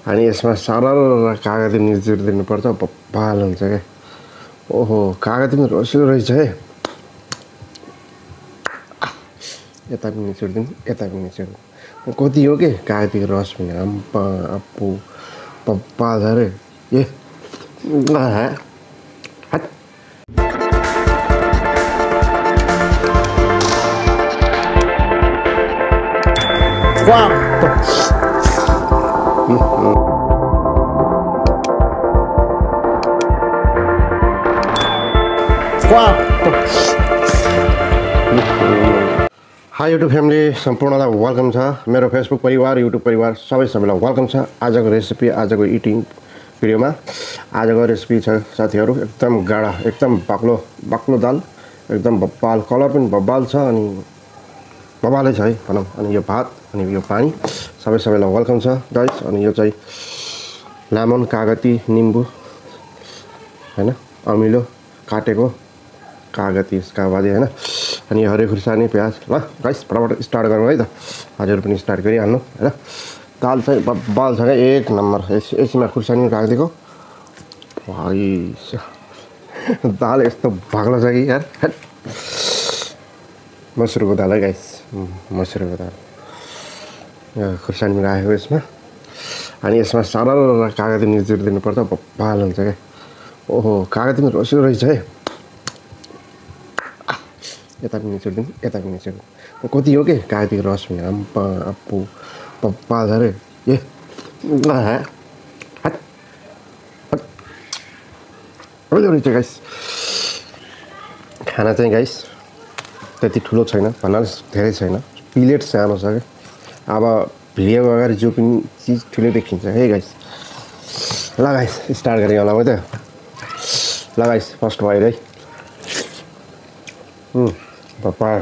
अनि यसमा सरल कागती निचुर दिनुपर्छ बब्बाल हुन्छ क्या। ओहो कागती पनि रसिलो रहेछ है। यता पनि निचुर्दिउँ यता पनि निचुर्दिउँ कति हो कि कागतीको रस पनि अम्पा अप्पु बब्बाल छ अरे ए हाई युट्युब फ्यामिली सम्पूर्णलाई वेलकम छ। मेरो फेसबुक परिवार युट्युब परिवार सबैलाई वेलकम छ। आजको रेसिपी आजको इटिङ भिडियोमा आजको रेसिपी छ साथीहरू एकदम गाढा एकदम बाक्लो दाल एकदम बब्बाल कलर पनि बब्बाल छ अनि बब्बालै छ है भनौँ। अनि यो भात अनि यो पानी सबैलाई वेलकम छ गाइस। अनि यो चाहिँ लेमन कागती निम्बु हैन अमिलो काटेको कागती यसका बाजे हैन। अनि हरियो खुर्सानी प्याज ल गाइस फटाफट स्टार्ट गरौँ है त। हजुर पनि स्टार्ट गरिहाल्नु हैन। दाल चाहिँ बब्बाल छ क्या एक नम्बर। यसमा खुर्सानी राखिदिएको भाइ दाल यस्तो भाग्लो छ कि यार। मसुरको दाल है गाइस मसुरको दाल खुर्सानी पनि राखेको यसमा। अनि यसमा सरल कागती निचुर दिनुपर्छ बब्बाल हुन्छ क्या। ओहो कागती पनि रसिलो रहेछ है। यता पनि निचुर्दिउँ यता पनि निचुर्दिउँ कति हो कि कागतीको रस पनि अम्पा अप्पु बब्बाल छ अरे ए रहेछ गाइस। खाना चाहिँ गाइस त्यति ठुलो छैन भन्नाले धेरै छैन प्लेट सानो छ क्या। अब भिडियोको अगाडि जो पनि चिज ठुलै देखिन्छ है गाइस। ल गाइस स्टार्ट गरेँ होला त। ल गाइस फर्स्ट भयो है बब्बाल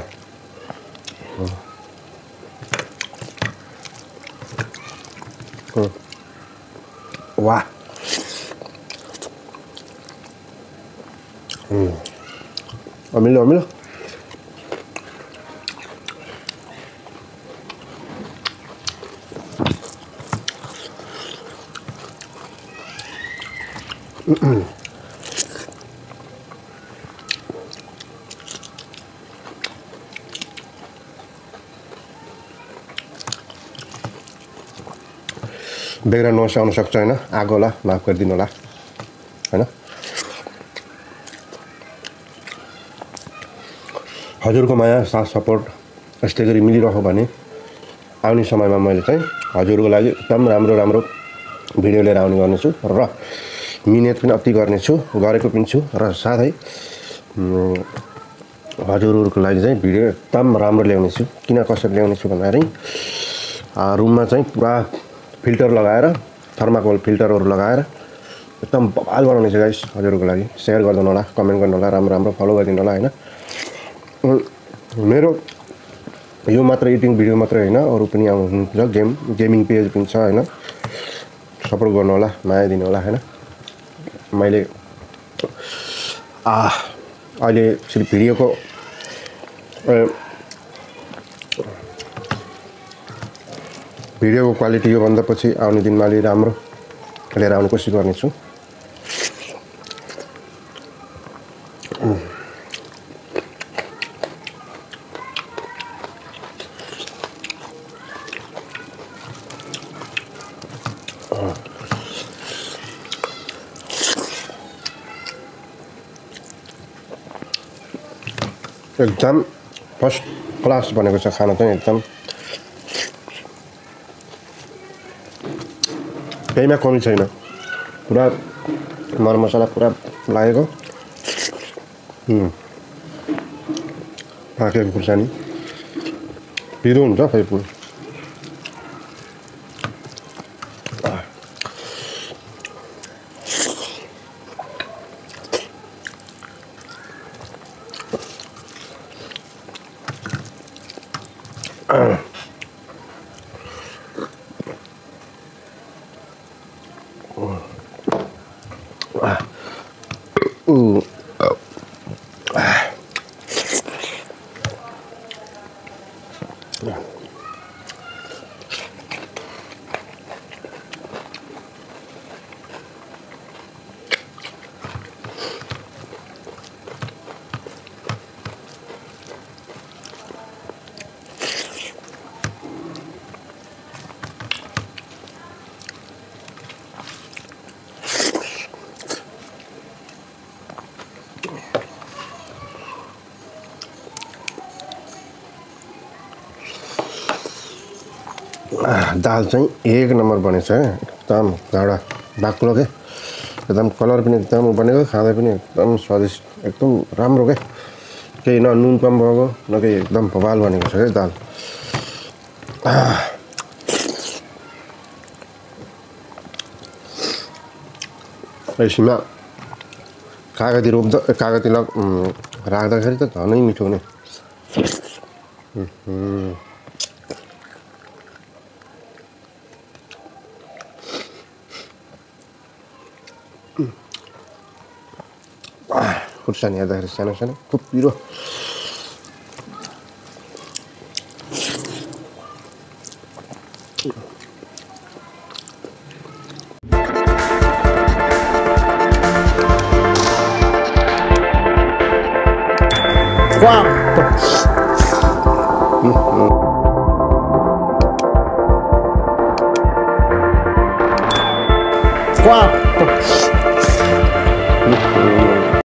वाह अमिलो अमिलो ब्याकग्राउन्ड नोइस आउन सक्छ होइन आगो होला माफ गरिदिनु होला होइन। हजुरको माया साथ सपोर्ट यस्तै गरी मिलिरह्यो भने आउने समयमा मैले चाहिँ हजुरको लागि एकदम राम्रो भिडियो लिएर आउने गर्नेछु र मिहिनेत पनि अति गर्नेछु गरेको पनि छु र साथै हजुरहरूको लागि चाहिँ भिडियो एकदम राम्रो ल्याउनेछु। किन कसरी ल्याउनेछु भन्दाखेरि रुममा चाहिँ पुरा फिल्टर लगाएर थर्माकोल फिल्टरहरू लगाएर एकदम बवाल बनाउने छ गाइस। हजुरहरूको लागि सेयर गरिदिनु होला कमेन्ट गर्नु होला राम्रो फलो गरिदिनु होला हैन। मेरो यो मात्र एडिटिङ भिडियो मात्रै हैन अरु पनि आउनुहुन्छ गेमिङ पेज पनि छ हैन। सपोर्ट गर्नु होला माया दिनु होला हैन। मैले अहिले सिर्फ भिडियोको क्वालिटी यो भन्दा पछि आउने दिनमा अलि राम्रो लिएर आउने कोसिस गर्नेछु। एकदम फर्स्ट क्लास बनेको छ खाना चाहिँ एकदम केहीमा कमी छैन। पुरा मर मसला पुरा लागेको पाकेको खुर्सानी पिरो हुन्छ खै पुरो दाल चाहिँ एक नम्बर बनेछ है एकदम गाढा बाक्लो के एकदम कलर पनि एकदम बनेको खाँदा पनि एकदम स्वादिष्ट एकदम राम्रो के केही न नुन कम भएको न केही एकदम भवाल बनेको छ है दाल यसमा कागती कागती राख्दाखेरि त झनै मिठो हुने खुर्सानी हेर्दाखेरि सानो सानो खुब पिरो Wow.